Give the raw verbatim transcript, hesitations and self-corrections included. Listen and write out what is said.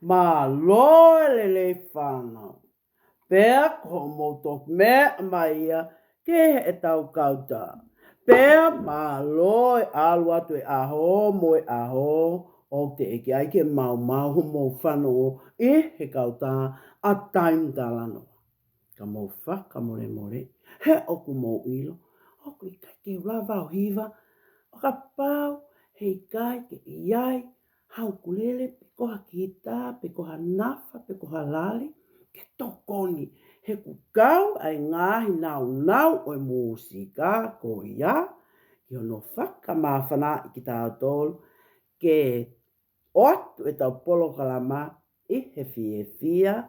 Mālō e lelei fānau. Pea ko hoʻomou toki meʻa mai ia ki heʻetau kautā. Pea mālō e ʻalu atu e ʻaho mo e ʻaho, ʻoku teʻeki ai ke maumau hoʻomou fanongo ʻi he kautā ʻa Taimi Talanoa. Ka mou fakamolemole, he ʻoku mou ʻilo, ʻoku ʻikai ke u lava ʻo hiva ʻo kapau heʻikai ke ʻi ai ha ʻukulele pe ko ha kitā pe ko ha nafa pe ko ha lali ke tokoni, he ʻoku kau ai e ngaahi naunau ʻo e mūsika ko ia ki hono fakamāfanaʻi kitautolu ke ʻoatu ʻetau polokalama ʻi he fiefia